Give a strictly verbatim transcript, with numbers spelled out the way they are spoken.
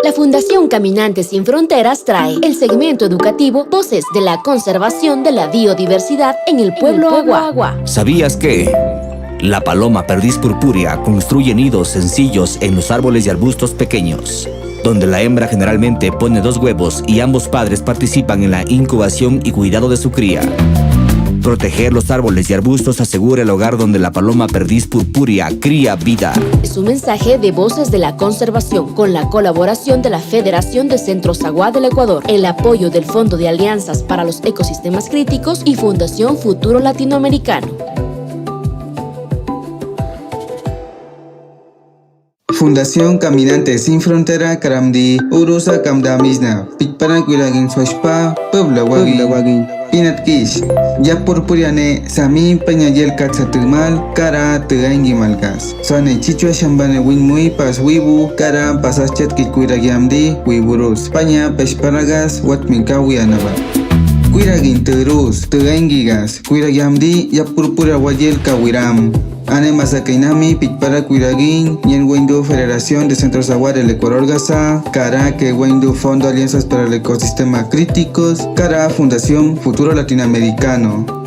La Fundación Caminantes Sin Fronteras trae el segmento educativo Voces de la Conservación de la Biodiversidad en el Pueblo Awa. ¿Sabías que? La paloma perdiz purpúrea construye nidos sencillos en los árboles y arbustos pequeños, donde la hembra generalmente pone dos huevos y ambos padres participan en la incubación y cuidado de su cría. Proteger los árboles y arbustos asegura el hogar donde la paloma perdiz purpúrea cría vida. Es un mensaje de Voces de la Conservación con la colaboración de la Federación de Centros Awa del Ecuador, el apoyo del Fondo de Alianzas para los Ecosistemas Críticos y Fundación Futuro Latinoamericano. Fundación Caminantes Sin Frontera kramdi urusa kamdamisna pichpara kwiragin swashpa pwebla wagin. Pinatkish, yap purpuriane sami panya yelkat satümal kara tüaingi malkas. Sane chichwa shambane winmui pas wibu kara pasas chatkit kwiragiamdi wiburus. Panya peshparagas watmin kawianaba. Kwiragin türus, tüaingigas. Kwiragiamdi yap purpura wayel kawiram. Ane masakainami pichpara kwiragin, yen waindu Federación de Centros Awa del Ecuador gasa, kara ke waindu Fondo Alianzas para el Ecosistema Críticos, kara Fundación Futuro Latinoamericano.